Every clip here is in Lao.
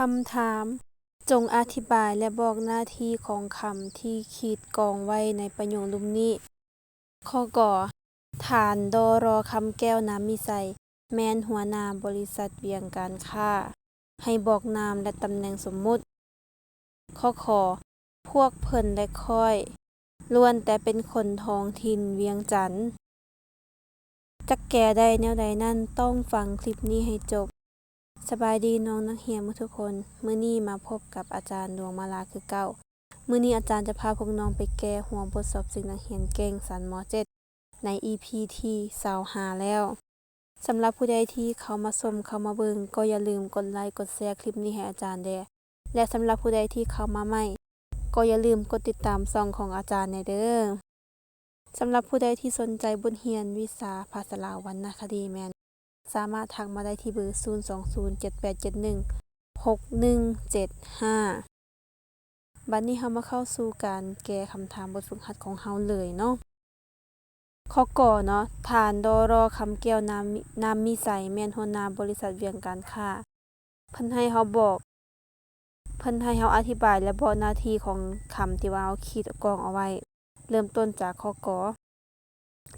ຄຳຖາມ, ຈົ່ງອະທິບາຍ ແລະ ບອກໜ້າທີ່ຂອງຄຳທີ່ຂີດກອງໄວ້ໃນປະໂຫຍກລຸ່ມນີ້. ຂໍ້ ກ. ທ່ານ ດຣ. ຄຳແກ້ວ ນາມມີໄຊ ແມ່ນຫົວໜ້າບໍລິສັດວຽງການຄ້າ. ໃຫ້ບອກນາມ ແລະ ຕຳແໜ່ງສົມມຸດ. ຂໍ້ ຂ. ພວກເພິ່ນ ແລະ ຂ້ອຍ ລ້ວນແຕ່ເປັນຄົນທ້ອງຖິ່ນວຽງຈັນ. ຈັກແກ້ໄດ້ແນວໃດນັ້ນ ຕ້ອງຟັງຄລິບນີ້ໃຫ້ຈົບ. ສະບາຍດີນ້ອງນັກຮຽນໝົດທຸກຄົນ. ມື້ນີ້ມາພົບກັບອາຈານດວງມາລາຄືເກົ່າ. ມື້ນີ້ອາຈານຈະພາພວກນ້ອງໄປແກ້ຫົວບົດສອບເສັງນັກຮຽນເກັ່ງຊັ້ນ ມໍເຈັດ ໃນອີພີທີຊາວຫ້າແລ້ວ. ສຳລັບຜູ້ໃດທີ່ເຂົ້າມາຊົມ, ເຂົ້າມາເບິ່ງ, ກໍຢ່າລືມກົດໄລ, ກົດແຊຄລິບນີ້ໃຫ້ອາຈານແດ່. ແລະ ສຳລັບຜູ້ໃດທີ່ເຂົ້າມາໃໝ່, ກໍຢ່າລືມກົດຕິດຕາມຊ່ອງຂອງອາຈານແດ່ເດີ້. ສຳລັບຜູ້ໃດທີ່ສົນໃຈບົດຮຽນວິຊາພາສາລາວວັນນະຄະດີແມ່ນ ສາມາດທັກມາໄດ້ທີ່ເບີ ສູນສອງສູນ ເຈັດແປດເຈັດໜຶ່ງ ຫົກໜຶ່ງເຈັດຫ້າ. ບັດນີ້ເຮົາມາເຂົ້າສູ່ການແກ້ຄຳຖາມບົດຝຶກຫັດຂອງເຮົາເລີຍເນາະ. ຂໍ້ ກ ເນາະ, ທ່ານ ດຣ. ຄຳແກ້ວ ນາມ ນາມມີໄຊ ແມ່ນຫົວໜ້າບໍລິສັດວຽງການຄ້າ. ເພິ່ນໃຫ້ເຮົາບອກ, ເພິ່ນໃຫ້ເຮົາອະທິບາຍ ແລະ ບອກໜ້າທີ່ຂອງຄຳທີ່ວ່າເຮົາຂີດກອງເອົາໄວ້. ເລີ່ມຕົ້ນຈາກຂໍ້ ກ.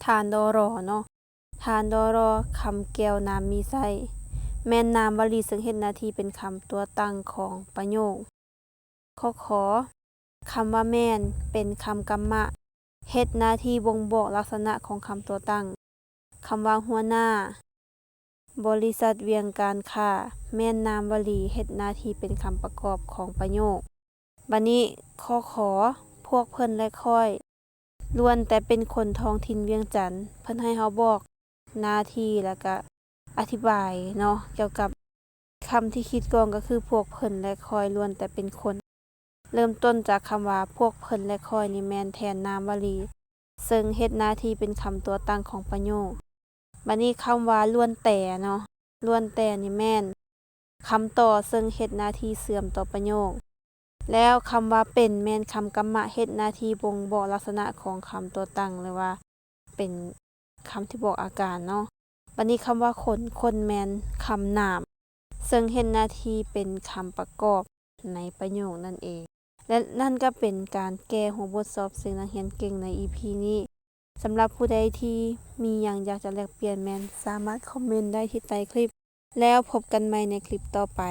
ທ່ານ ດຣ. ເນາະ, ທ່ານ ດຣ. ຄຳແກ້ວ ນາມມີໄຊ ແມ່ນນາມວະລີ ເຊິ່ງເຮັດໜ້າທີ່ເປັນຄຳຕົວຕັ້ງຂອງປະໂຫຍກ. ຂໍ້ ຂ. ຄຳວ່າແມ່ນ ເປັນຄຳກຳມະ ເຮັດໜ້າທີ່ບົ່ງບອກລັກສະນະຂອງຄຳຕົວຕັ້ງ. ຄຳວ່າຫົວໜ້າບໍລິສັດວຽງການຄ້າ ແມ່ນນາມວະລີ ເຮັດໜ້າທີ່ເປັນຄຳປະກອບຂອງປະໂຫຍກ. ບັດນີ້ ຂໍ້ ຂ. ພວກເພິ່ນ ແລະ ຂ້ອຍ ລ້ວນແຕ່ເປັນຄົນທ້ອງຖິ່ນວຽງຈັນ. ເພິ່ນໃຫ້ເຮົາບອກໜ້າທີ່ ແລ້ວກະອະທິບາຍເນາະ ກ່ຽວກັບຄຳທີ່ຂີດກອງ ກໍຄືພວກເພິ່ນ ແລະ ຂ້ອຍ ລ້ວນແຕ່ເປັນຄົນ. ເລີ່ມຕົ້ນຈາກຄຳວ່າພວກເພິ່ນ ແລະ ຂ້ອຍ ນີ້ແມ່ນແທນນາມວະລີ ເຊິ່ງເຮັດໜ້າທີ່ເປັນຄຳຕົວຕັ້ງຂອງປະໂຫຍກ. ບັດນີ້ຄຳວ່າລ້ວນແຕ່ເນາະ, ລ້ວນແຕ່ນີ້ແມ່ນຄຳຕໍ່ ເຊິ່ງເຮັດໜ້າທີ່ເຊື່ອມຕໍ່ປະໂຫຍກ. ແລ້ວຄຳວ່າເປັນ ແມ່ນຄຳກຳມະ ເຮັດໜ້າທີ່ບົ່ງບອກລັກສະນະຂອງຄຳຕົວຕັ້ງ ຫຼືວ່າເປັນຄຳທີ່ບອກອາການເນາະ. ບັດນີ້ຄຳວ່າຄົນ, ຄົນແມ່ນຄຳນາມ ເຊິ່ງເຮັດໜ້າທີ່ເປັນຄຳປະກອບໃນປະໂຫຍກນັ້ນເອງ. ແລະ ນັ້ນກໍເປັນການແກ້ຫົວບົດສອບເສັງນັກຮຽນເກັ່ງໃນອີພີນີ້. ສຳລັບຜູ້ໃດທີ່ມີຫຍັງຢາກຈະແລກປ່ຽນ ແມ່ນສາມາດຄອມເມັນໄດ້ທີ່ໃຕ້ຄລິບ. ແລ້ວພົບກັນໃໝ່ໃນຄລິບຕໍ່ໄປ.